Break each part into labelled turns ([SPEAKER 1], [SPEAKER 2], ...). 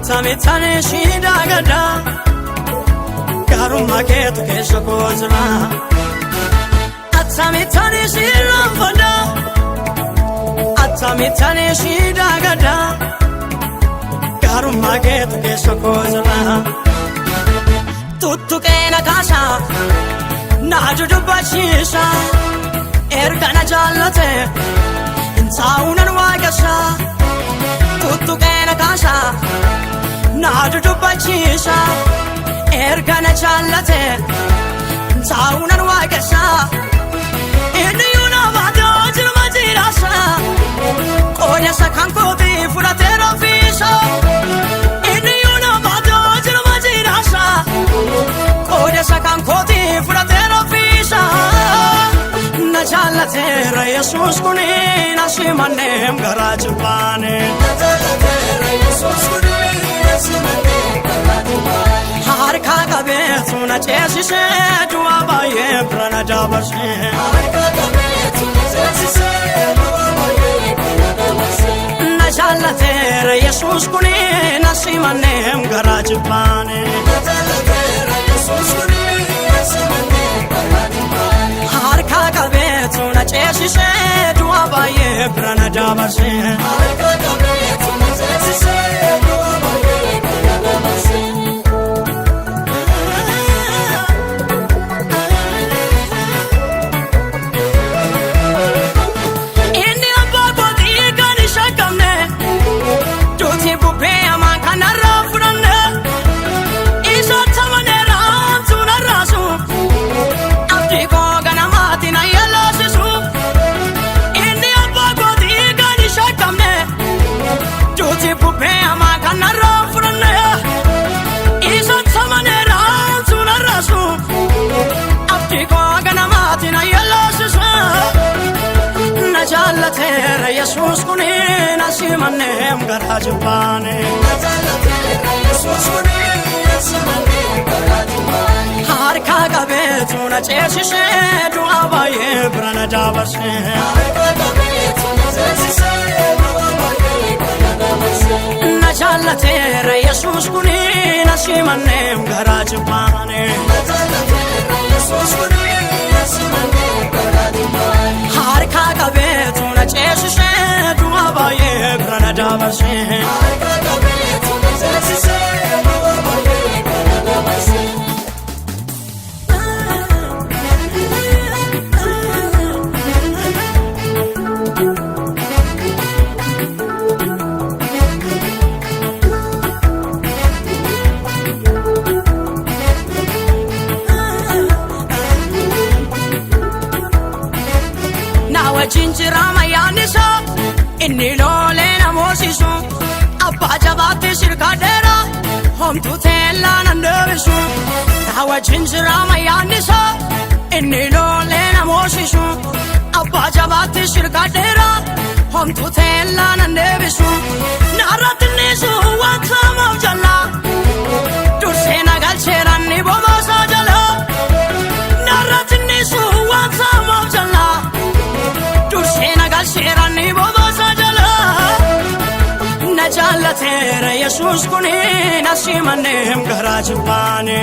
[SPEAKER 1] Akkamittan ishii daagadha, gaarummaa keetu keessa koo jira. Akkamittan ishii raanfadha, akkamittan ishii daagadha, gaarummaa keetu keessa koo jira. Tuttuqee na kaasa, na dudubbachiisa, erga na jaallate hin taa'u nan waaqessa. Tuttuqee na kaasa, na dudubbachiisa, erga na jaallate hin taa'u nan waaqessa. Inni iyyuu na baatee jirma jiraasa, qooda kan kooti fudhatee raffiisa. Inni iyyuu na baatee jirma jiraasa, qooda kan kooti fudhatee raffiisa. Na jaallateera Yesuus kuni, na simanneem garaa jibbaane. Harka qabeetu na ceesisee, du'a baay'ee bira na dabarsee. Na jaallateera Yesuus kuni, na simanneem garaa jibbaane. Harka qabeetu na ceesisee, du'a baay'ee bira na dabarsee. Inni abbaa kootii kan hin shakkamne, duuti bubbee hamaan kanarraa fudhanne, isa tamaneera hamtuu narraasu, abdii koo ganamaatti na yellaasisu. Inni abbaa kootii kan hin shakkamne, duuti bubbee hamaan kanarraa fudhanne, isa tamaneera hamtuu narraasu, abdii koo ganamaatti na yellaasisu. Na jaallateera Yesuus kuni, na simanneem garaa jibbaane. Harka qabeetu na ceesisee, du'a baay'ee bira na dabarsee. Na jaallateera Yesuus kuni, na simanneem garaa jibbaane. Harka qabeetu na ceesisee, du'a baay'ee bira na dabarsee. Na wajjin jira mayyaan isaa, inni loolee na moosisu, abbaa jabaatti shirka dheeraa, homtuu teellaa nan deebisu. Na wajjin jira mayyaan isaa, inni loolee na moosisu, abbaa jabaatti shirka dheeraa, homtuu teellaa nan deebisu. Narratti innisu wanta maaf jallaa, dursee na galcheera inni bobaasaa jalaa. Narratti innisu wanta maaf jallaa, dursee na galcheera inni bobaasaa jalaa. Na jaallateera Yesuus kuni, na simanneem garaa jibbaane.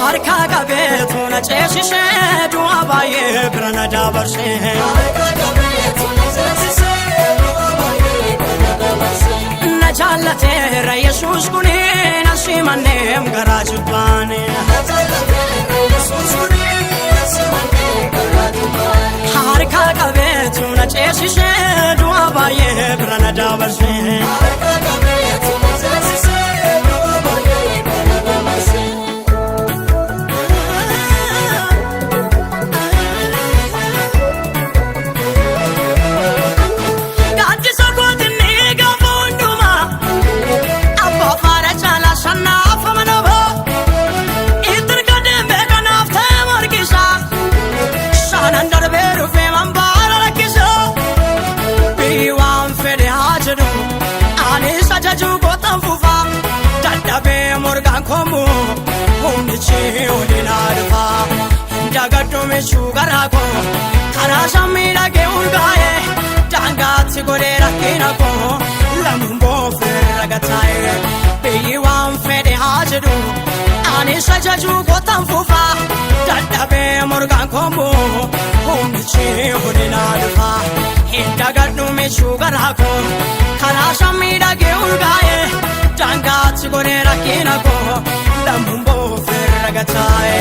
[SPEAKER 1] Harka qabeetu na ceesisee, du'a baay'ee bira na dabarsee. Na jaallateera Yesuus kuni, na simanneem garaa jibbaane. Harka qabeetu na ceesisee, du'a baay'ee bira na dabarsee. Gaaddisa kootinni gaafa hundumaa, abbaa faara caalaa shannaaf amanama. Itti erga deemee kanaaf ta'e morkisa, shaanan darbee dhufee mambaara rakkisa. Biyyi waan fedhe haa jedhu, anis ajajuu kootan fufa. Dadhabee morgaan koomu, humnichi olin haa dhufa. Dagadhu michuu garaa koo, karaa samii dhagee urgaa'e. Daangaatti godhee rakkina koo lamuun boofirra gataa'e. Biyyi waan fedhe haa jedhu ani isa jajuu kottan fufa. Dadhabee morgaan koommoo humnichi hodhinaa dhufa. Hin dagadhu michuu garaa koo karaa shammiidhagee urgaa'e. Daangaatti godhee rakkina koo lamuun boofirra gataa'e.